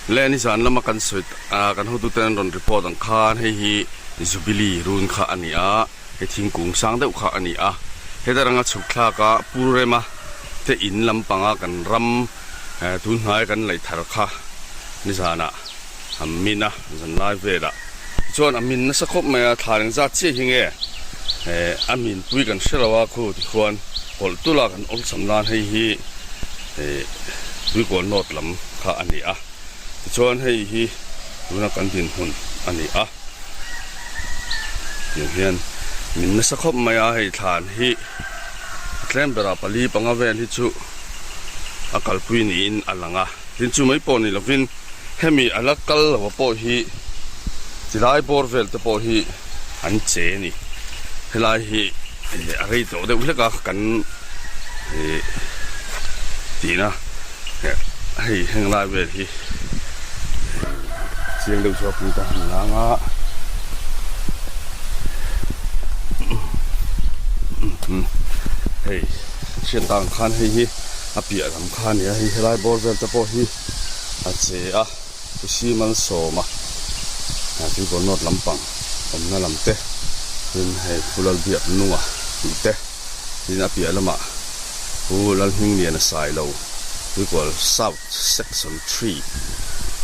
Le nizan lama kan sawi ah kan hotute an rawn report ang khan hei hi Jubilee run kha a ni a, hei thingkung sang deuh kha a ni a, heta ranga chhuk thlak a Pu Rema te in lampanga kan ram tun hnai kan laih thar kha nizanah a min a, zan lai velah tichuan a min nasa khawp mai a, thla reng zat chiah hi nge a minpui kan hre lo a, khu tikhuan hawlh tula kan awlsam nan hei hi. Tuikawl North lam kha a ni a, tichuan hei hi tuna kan dinhmun a ni a, tiang hian min nasa khawp mai a, hei thlan hi a tlem berah pali panga vel hi chu a kalpui niin a lang a, tin chu mai pawh ni lovin hemi a la kal lo a pawh hi tilai bawr vel te pawh hi an che a ni, helai hi a rei tawh deuh hlek a kan. Ih tihna hei heng lai vel hi chiang deuh zawk in ka han lang a hei hriat tak ang khan hei hi a piah lam kha a ni a hei helai bawr vel te pawh hi a che a Simalsawma tuikawl nawt lampang awmna lam te tin hei Phulalbiak nunga tih te. Tin a piah lamah Pu Lalhmingliana Sailo Tuikawl South Section Three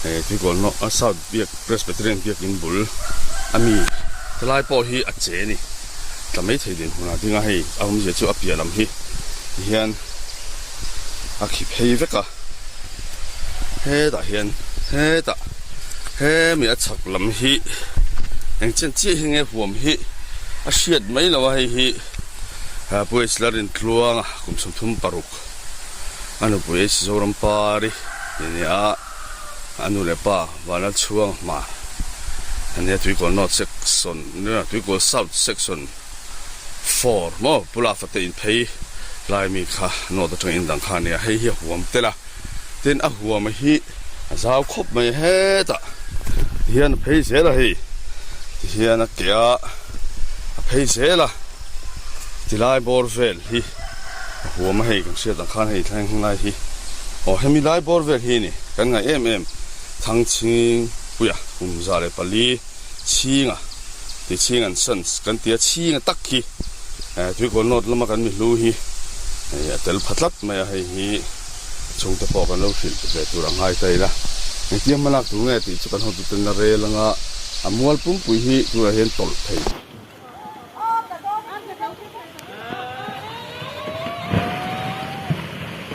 eh Tuikawl North South Biak Presbyterian Biakin bul a mi helai pawh hi a che a ni. Tla mai thei dinhmun ah ding a hei a awmzia chu a piah lam hi tihian a khi phei vek a hetah hian hetah hemi a chhak lam hi eng chen chiah hi nge huam hi a hriat mai lo a hei hi. Pu H Lalrintluanga kum 36 a nupui H Zorampari tih a ni a, a nu leh pa Vanlalchhuang hma a nia Tuikawl North Section Tuikawl South Section 4 maw Pu Lafa te inphei lai mi kha North atanga indang kha a nia hei hi a huam tel a, tin a huam hi a zau khawp mai hetah tihian a phei zel a hei tihian a ke a a phei zel a tilai bawr vel hi a huam a hei kan hriat ang khan hei thleng hnung lai hi aw hemi lai bawr vel hi a ni kan ngaih em em Thangchhingpuia kum 104 chhinga ti chhing an sons kan tia chhinga tak hi tuikawl nawt lama kan mi hlu hi a tel pha tlat mai a hei hi. Chhungte pawh kan lo hrilh ve tur a ngai ta ila, engtia hmalak tur nge tih chu kan hotuten la rel anga a mual pumpui hi tunah hian tawlh thei.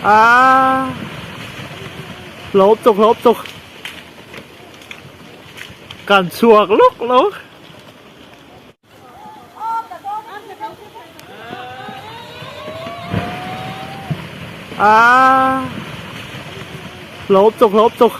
A hlawp chawk hlawp chawk kan chhuak lawk lawk. A hlawp chawk hlawp chawk.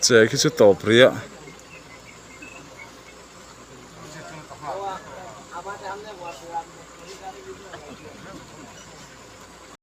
Che khi chu tawp rih a.